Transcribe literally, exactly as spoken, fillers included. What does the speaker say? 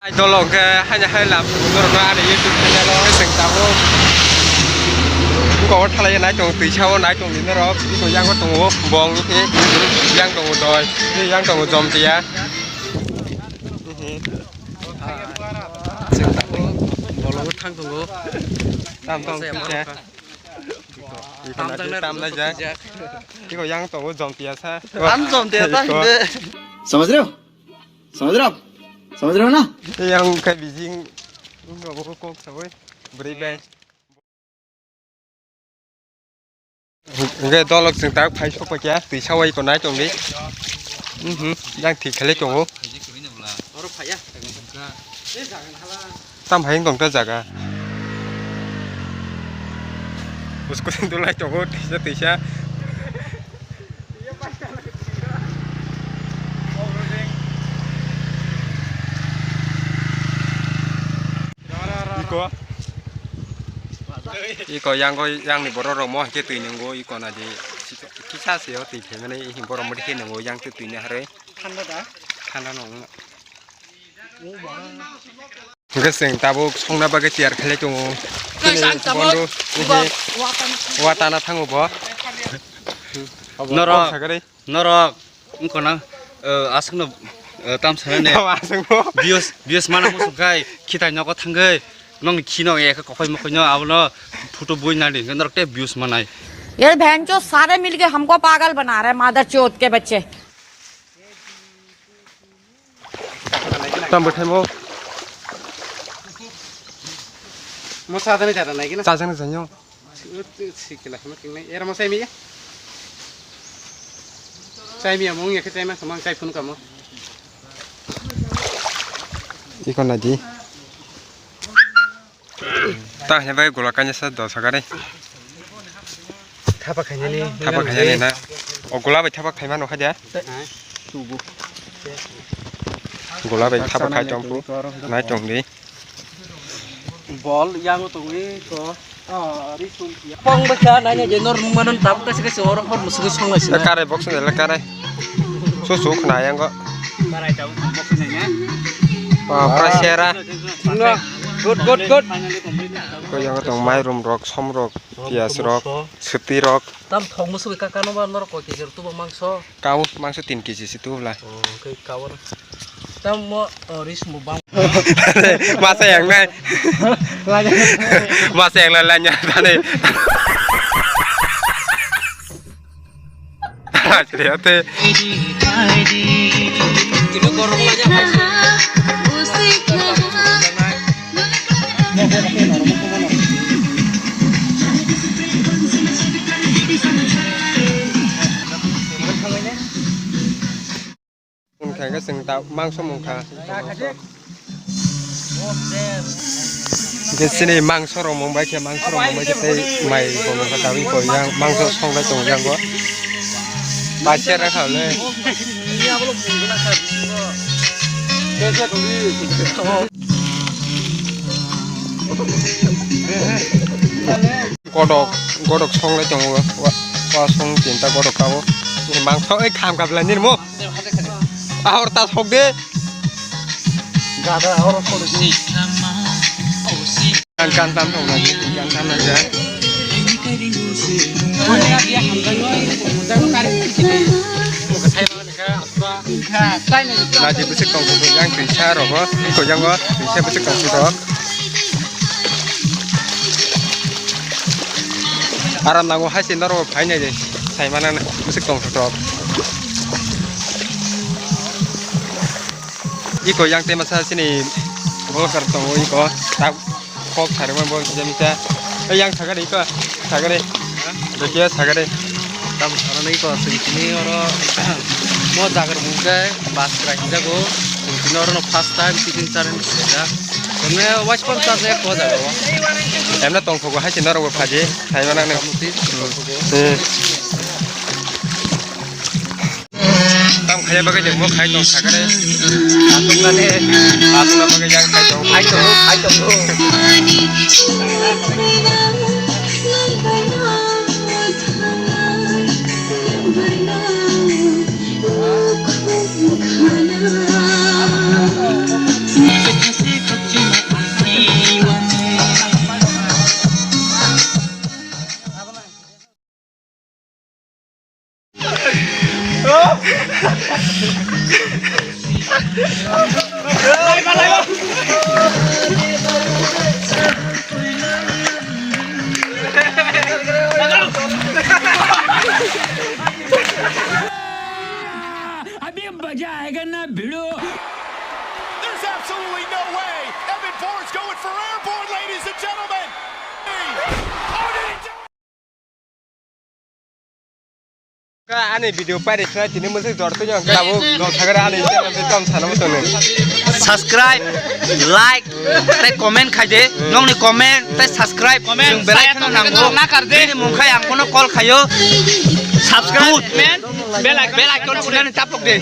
Hai dolo hwnkhe haino hai lab norokno ani YouTube channel o chwng tabuk. Buko o thalai nai tongo, twisa o nai tongdi norok. Iko yango tongo bong, yang tongo doi, yang tongo jomtiya. Chwng tabuk bolo o thang tongo. Tam tong kisa. Iko tam nai jak. Iko yang tongo jomtiya sa. Tam jomtiya ta hinde. समझ रहे हो? समझ रहे हो आप? समझ रहे हो ना? Yang kai bijing. Wngkha bo kok sawi. Bwrwi bai. Hwnkhe dolok chwng tak phai sokpakya, twi sawai ko nai tongdi. Mhm, yang thik khlai tongo. Tam hai wng tong ta jaga. Usko dulai tongo, tisa tisa. Iko. Iko yang ko, yang ni borok rok mo hai khe twi nungo, iko na di. Kisa se o twi phaimani, borok mo di khe nungo, yang twi twi ni harwi. Thanda da? Thanda no wngna. Hwnkhe chwng tabuk songna bagwi tiyar khlai tongo. Chini bondo, watana thango bo. Norok, norok, wngkha na, aswkno, tam sana ne. Aswkno. Views, views mana muchung khai, khitai nogo thangwi, nokni khino ekha kokhoi mokhoi no, abono photo bui nadi, norok tei views manai. ये बहनचोद सारे मिलके हमको पागल बना रहे हैं, मादरचोद के बच्चे। Tam bwthaimo. Mo chajani jata nai gina. Chajani janyo. Sikila hama kingnai. Era mo chai miya. Chai miya mo ngi khe chai ma samang chai phun kamo. Iko nadi. Ta hwnwi bai gola kainwi sa do sakani. Thapa khainani. Thapa khainani na. O gola bai thapa khaima nokha dia. Gola bai thapa khai tongpu. Nai tongdi. Bol yango tongwi ko. Pong bwkha nanya je nor nung mano tabuk kaisa kaisa oro hor musugo songlaisi. Kare box ni le kare. Su su khna yango. Pura sera. Good, good, good. Ko yango tong mairum rok, som rok, pias rok, suti rok. Tam thok musugo ka kano ba nor ko kejir tubo mangso. Kau mangso tin kg si tu lai. Oh, kai kau. Tam mo, oh, ris mo bang. Masa yang nai. Masa yang lai lanya tadi. Asli ate. Kino korong lanya hai. Wngkha hwnkhe chwng ta mangso mungkha. Hwnkhe chini mangso rok mungbai khe, mangso rok mungbai khe tei mai bo mungkha, tabuk bo yang mangso songlai tongo yang bo. Paisa rwkha le. Godok, godok songlai tongo, wa, wa song tinta godok kabo. Mangso oi kham kap lai nirmo. Ahor ta sok de. Gada ahor sok de. Kan kan tam thong lagi, kan kan aja. Naji bwswk tong thung yang twisa rogo, iko yango twisa bwswk tong thung rok. Aram nango hai se norok phainai de, sai mana bwswk tong thung rok. Iko yang tema sa sini bolkar tongo iko. Kok sarima bo kisa misa. Eh, yang sagari ko, sagari. Dokia sagari. Tam sarani ko sini oro mo jagar mungke bas kra hinjago. Sini oro no first time titin charen sejak. Emne wais pon chajak ko jaga o. Emne tongthogo hai sini oro phaji. Hai mana ne. Muti tongthogo. Hmm. Tam khaya bagwi de mo khai tong sakare. Asukna de. Asukna bagwi yang khai tong. Khai tong, khai tong. अभी मजा आएगा ना भिड़ो। There's absolutely no way. Evan Bourne's going for airborne, ladies and gentlemen. Oh, did he do- Ani video pari khna tini mwsuk jor twi ang kabo dol sagare ani channel tei tom sana bwsano. Subscribe, like, tei comment khai de. Nokni comment tei subscribe. Comment, chwng belai kheno nango. Bini mung khai ang kono call khayo. Subscribe, bell icon, bell icon chunani tapok de.